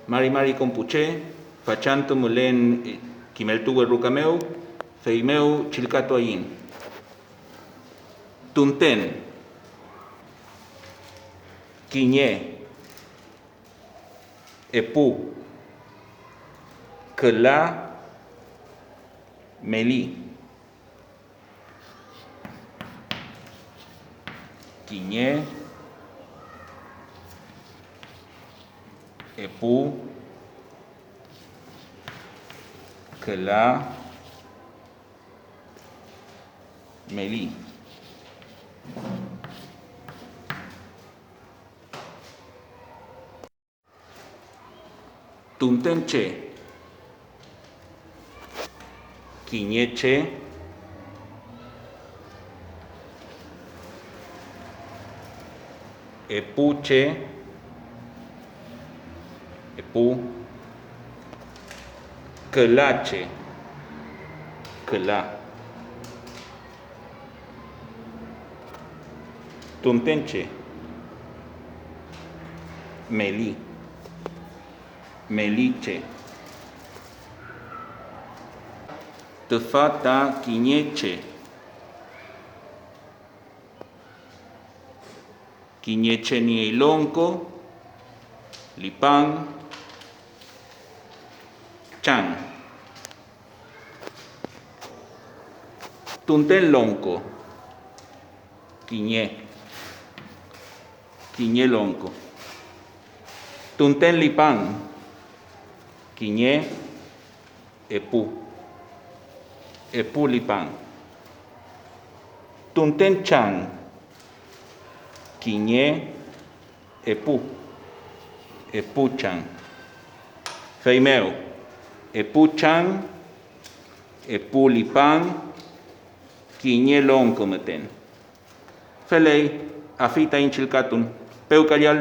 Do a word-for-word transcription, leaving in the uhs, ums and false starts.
Mari mari kom pu che, fachantü mülen kimeltuwe ruka mew, feymew chillkatuaiñ. Tunten, kiñe, epu, küla, meli. Kiñe, epu, küla, meli. Tunten che, kiñe che, epu che, epu, küla che, küla. Tunten che, meli, meli che. Tüfa ta kiñe che. Kiñe che niey longko, lipan, chang. Tunten longko, kiñe, kiñe longko. Tunten lipan, kiñe, epu, epu lipan. Tunten chang, kiñe, epu, epu chang. Feymew, epu chang, epu lipan, kiñe longko müten. Feley, afi taiñ chillkatun. Pewkallal.